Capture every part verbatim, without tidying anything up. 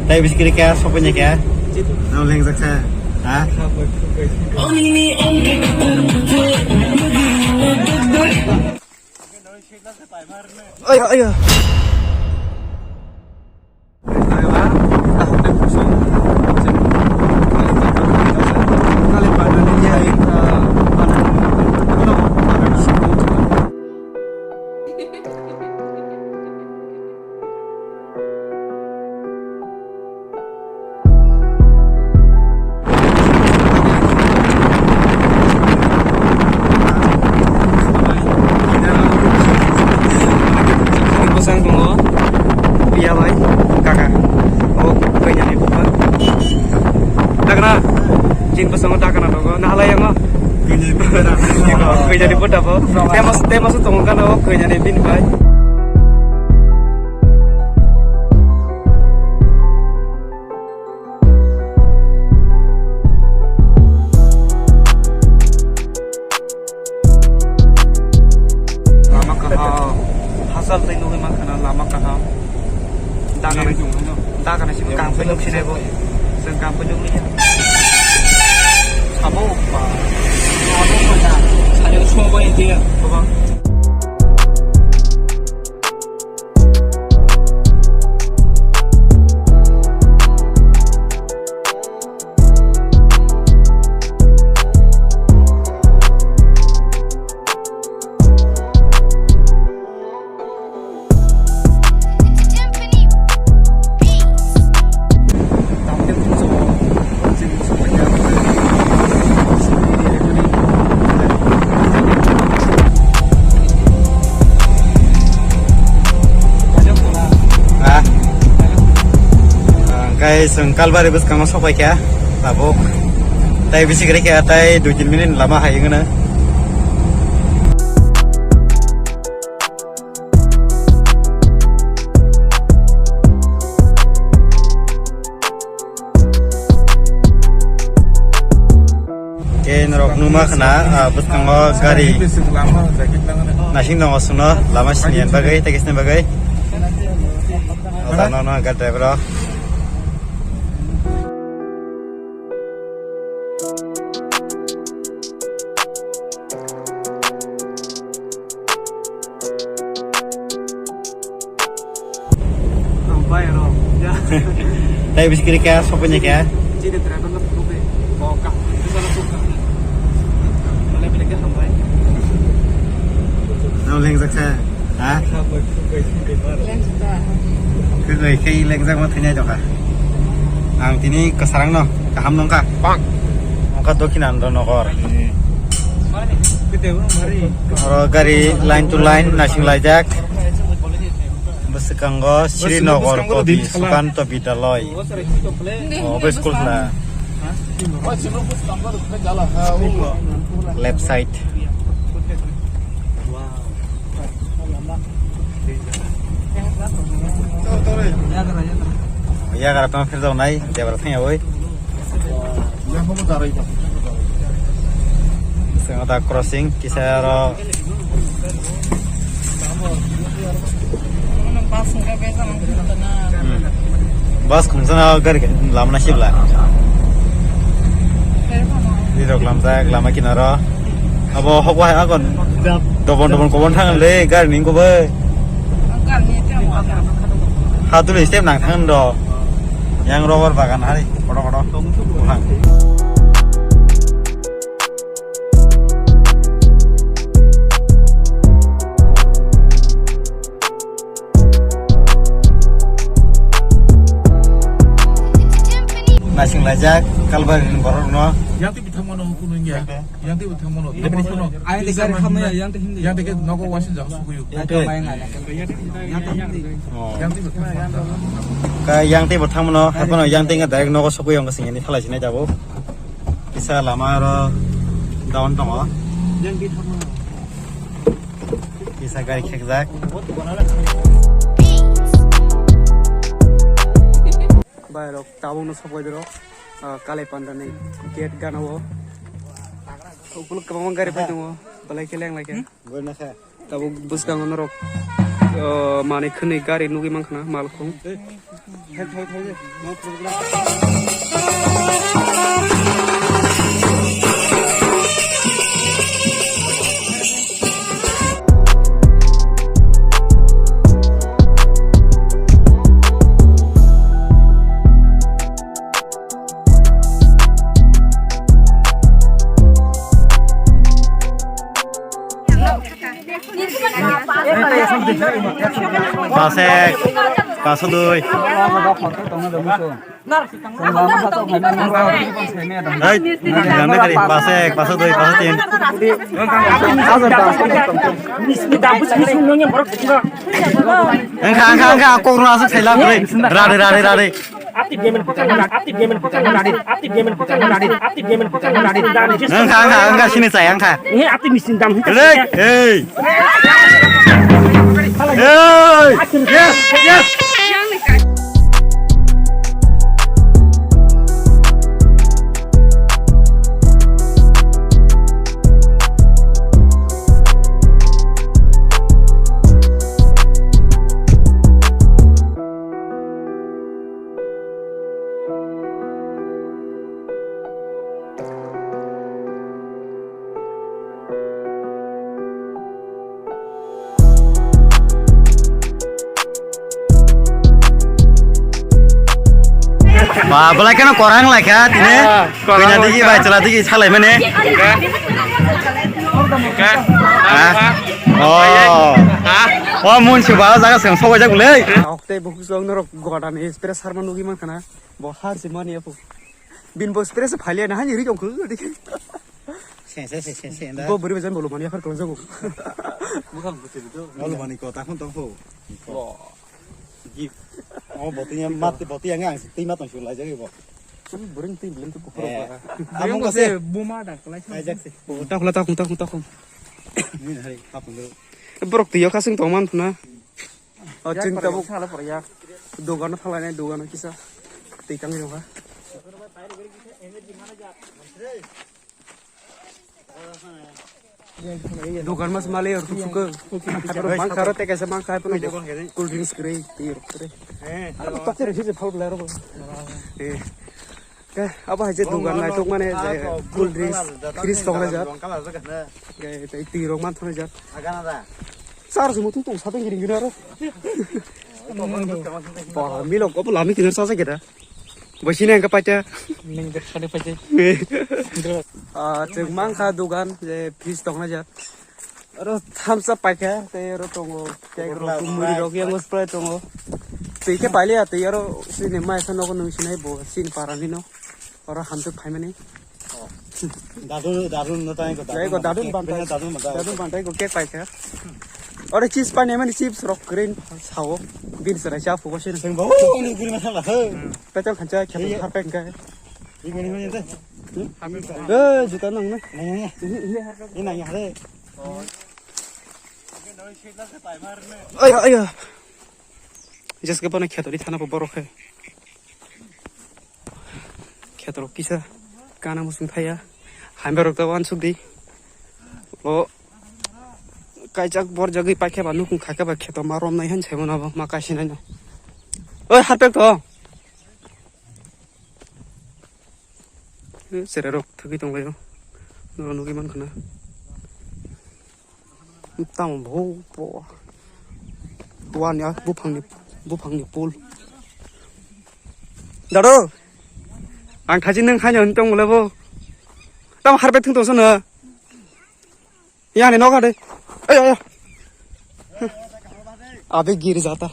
Tei biskiri khe sokpanya khe. Nang lengjak khe. Ha? Ayo, ayo. Bwsang tongo, piya bai, kaka. O, kanya ni bupha. Dakna, jin bwsang dakna tongo, nahalai yango. Kanya ni bupha. Kanya ni bupha bo. Temas, temas tongo kana o, kanya ni bin bai. Lama kaham. Hasal tei nugwi mankha na lama kaham. Dakana, dakana simi kampui nuk sinai bo. Chwng kampui nuk liya. Sabo ba. Sabo ba. Sabo ba. Ah. Ah, guys, ang Kalbari bwskango sokpai kha, tabuk. Tai bisi gre kha, tai dui tin minute lama hai wngna. Ke norok numa khna, ah, bwskango gari. Nasing tongo suno, lama siniyan bagwi, tei kisni bagwi. Oda no no gari driver rok. Ang bai ro. Ya. Tai biskiri khe sokpanya khe. Chini driver no phunubai. Bo ka. Mana bile ke hambai. Nang lengjak khe. Ha? Kwrwi khe lengjak ma thwinai dokha. Ang tini kwsarang no kaham nongkha. Bang. Wngkha Dokhinando Nogor. Oro gari line to line nasing laijak. Bwskango Srinagar Kobi Sukanto Bidyaloi. Oh, obo school khna. Left side. Yagra tong phirjak nai, debra thang yawi. Sengada crossing, kisa aro. Bus khungsa na gari lama na sibla. Rirok lamjak lama kinaro. Abo hok wahai agon. Dobon dobon kobon thang le gari ni kobai. Hatuli step nang thang do. Yang rubber bagan hari kodo kodo. Buhang. Nasing laijak Kalbari ni borok no. Yang twi bithang mano hukun wngya. Yang twi bithang mano. Yang twi bithang mano. Yang twi ke nogo wasin jaga sukuyu. Yang twi bithang mano. Ka yang twi bithang mano, hakono yang twi direct nogo sukuyu ang sing ni thalai sinai jabo. Kisa lama aro down tongo. Kisa gari khekjak. Bai rok tabuk no sokbai rok, ah, Kalai Panda ni gate gana o. Ukuluk kwbangma gari pai tongo. Belai khe leng lai khe. Tabuk bwskango norok. O, manwi khwnwi gari nugwi mankha na, malkhung. Pasek, pasodoi. Hei, nang kari, pasek, pasodoi, pasotin. Engkha, engkha, engkha, kok runa asuk saila, hei. Rade, rade, rade. Engkha, engkha, engkha, sini saya, engkha. Hei. Hey! Yes! Yes! Ba, belai kheno korang lai kha tini. Ah, korang lai kha. Kena digi bai chwla digi salai mane. Ka? Ha? Oh. Ha? Oh, mun se ba jaga seng sogoi jak le. Okte buku song norok goda ni spray sarma nugi man khana. Bo har se mani apu. Bin bo spray se phalia na hani ri jong khu. Se, se, se, se, se, enda. Bo bwrwi bai jan bolo mani akhar tong jago. Bwkhang bwtwi do. Bolo mani ko ta khun tong pho. Bo. Gift. Oh, botwi ya mat, botwi ya ngang, twi mat tong shu lai jagi bo. Bwrwi twi blen tu kuphur ba. Amo ko se buma da klai. Ai jak se. Ta khula ta khun ta khun ta khun. Ni hari hapung do. Borok twi yo khasing tong man phuna. O ching tabuk. Sala por ya. Dogano thalai nai dogano kisa. Twi tang yo ha. Dukan mas mali or tu suka. Mangkha ro te kaisa mangkha pun cool drinks kre, beer kre. Abo tak tere sih phal bela ro. Eh. Ke abo hai je dukan nai tok mane je cool drinks, fridge tok na jat. Ke tei twi rok man thon jat. Sar sumu tung tung sa teng giring giring ro. Ba milo ko lami kinar sa sa kira. Bo sini ang kapacha. Ning dek sade pacha. Ah, chwng mangkha dugan je fridge tongna jak. Oro thamsa paikha tei oro tongo cake rok muri rok yang spray tongo. Tei khe pailiya tei oro sini maisa nogo nung sinai bo sini parani no. Oro hamsuk phaimani. Dadu, dadu no tai ko. Jai ko dadu bantai. Dadu bantai. Dadu bantai ko cake paikha. Oro chips painai mani chips rok green sao. Bin serai cha fugo sini. Sing bo ni guri masala. Petel khancha khe harpek khe. Igoni honi te. Eh, juta nang na. Nang ya. Ini nang ya re. Ayo, ayo. Jas ke bana kheto di thana bo borok khe. Kheto rok kisa kana musung thaya. Hambe rok ta wan sudi. O kaijak bor jagwi paikhe ba nukung khaikhe ba kheto ma rom nai han sebo na bo ma kaisi nai no. Oi harpek to. Chererok thwgwi tonglaio. Norok nugwi mankha na. Tamo bo, bo. Wani a buphangni, buphangni pul. Dado. Ang thachi nung khaino hwn tong le bo. Tamo harbe thung tong sono. Yani noga de. Ayo, ayo. Abi giri jata.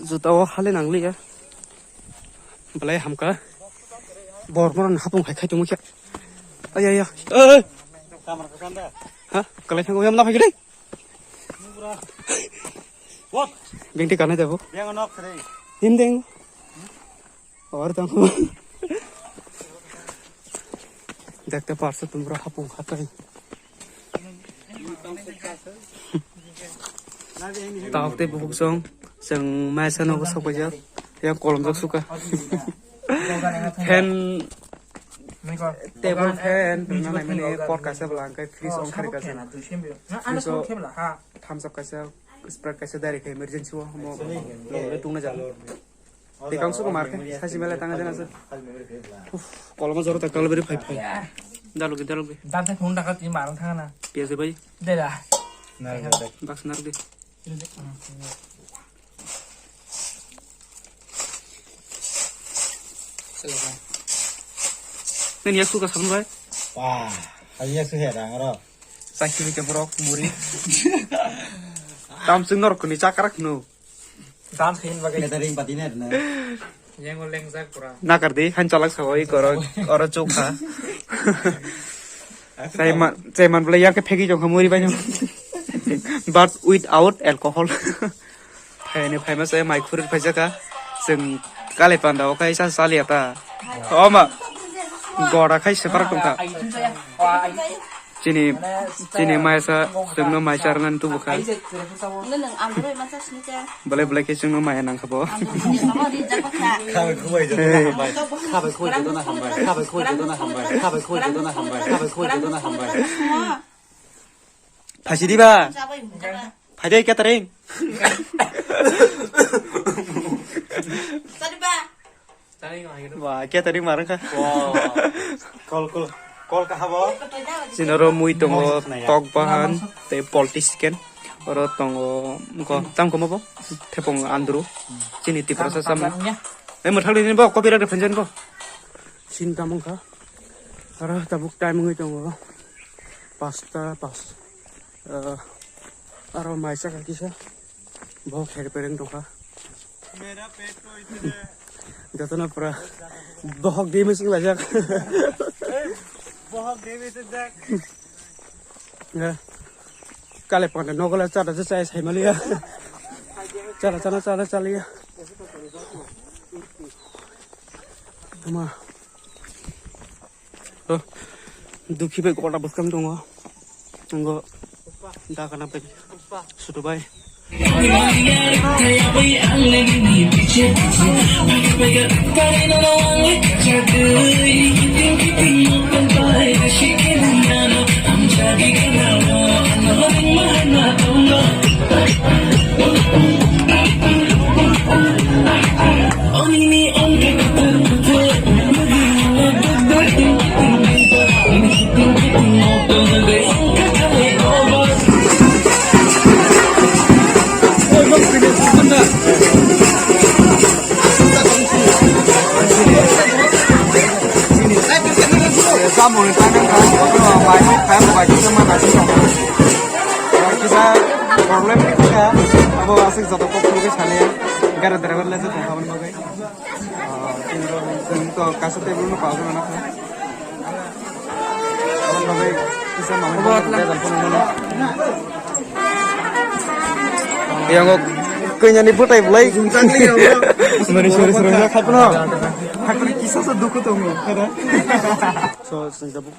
Juta o hali nang liya. Belai hamka. Bor bor hapung khai khai tongmukhe. Ayo, ayo. Oi, oi. Ha? Kalai thango yam na phai gede. Bengti kana jabo. Him deng. Or tang. Dekte parso tumra hapung khatai. Tawk tei bubuk song, chwng maisa nogo sok paijak. Yang kolom jak suka. Fan Table fan rwna naimani pot kaisa bwla hwnkhe fridge ongkhar kaisa. Fridge o thumbs up kaisa, Sprite kaisa direct khe emergency o omo longwi tungna jalo. Tei kang suko mar khe sachi mele tanga jana se. Uff, koloma jora ta kalbari phai phai. Dalogi, dalogi. Dan se phone dakha twi marang thangna. Piyase bhai. Dela. Baks nardi. Nini yak suka sabun bai? Wah, ayo su hera ngaro. Sakhi ke borok muri. Tam sing norok ni chakrak no. Dan khin bagai. Catering party ne na. Yang o lengjak pura. Nakar di han chalak sa oi koro oro chukha. Chaiman, chaiman bole yang ke phegi jong kha muri bai. But without alcohol. Phaini phaima se mai khuri phaijaka. Chwng kale panda o kaisa chaliya ta. Oma. Gora khai separ tongkha. Chini, chini maisa chwngno mai charnani tubu kha. Belai belai khe chwngno maya nangkha bo. Khabai khwbai joto na hambai. Khabai khwbai joto na hambai. Khabai khwbai joto na hambai. Khabai khwbai joto na hambai. Khabai khwbai joto na hambai. Phaisi diba? Phaidai catering. Wah, catering marang kha. Kol, kol, kol kaha bo? Chini oro mui tongo, tok bahan, tei poultry chicken. Oro tongo, mko, tam komo bo? Thepong andru. Chini Tiprasa sam. Eh, mwthang ni bo, copyright phenjen bo. Chin tamung kha. Aro tabuk time wngwi tongo pasta pas, ah, aro mai saka kisa bo kher pereng tongkha. Jotono pura bohok di machine lajak. Bohok di machine jak. Kale pande nogola chada chai sai maliya. Chada chana chada chaliya. Ama. Oh, dukhi bai kota bwskang tongo. Tongo. Da kana bai. Sutu bai. Samung ni tangkang kha, bai khe kha, bai khe ma nasi kha. Kisa problem ni kisa, abo asik joto kok kok sale, gara driver le se tong kha bagwi. Ah, kintu chwng to kaisa table no pao na kha. Abo bagwi kisa mama ni table phone no. Yang kok kanya ni putai belai. Mari sore sore na khat no. Hakuri kisa sa dukhu tongo, kada? So, sing jabu.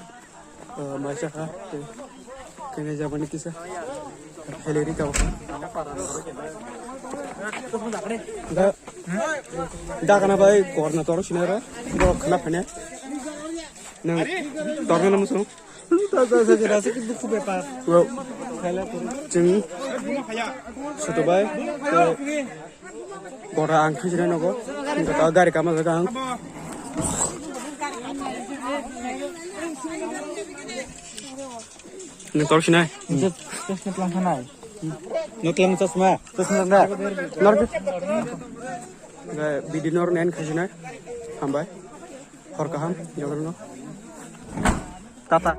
Eh, maisa kha, kene jabani kisa. Heleri kau. Da, da kana bai korna toro sinara. Bo khna phane. Nang torna namu sung. Ta ta sa jera se ki dukhu bepar. Bro. Khaila kuru. Chwng. Sutu bai. Gora ang khaisina nogo. Gata gari kama jaga ang. Nang tor sinai. Chasma lang khanai. Noklang chasma. Chasma na. Nor. Bidi nor nen khaisina. Hambai. Hor kaham. Jogarno. Tata.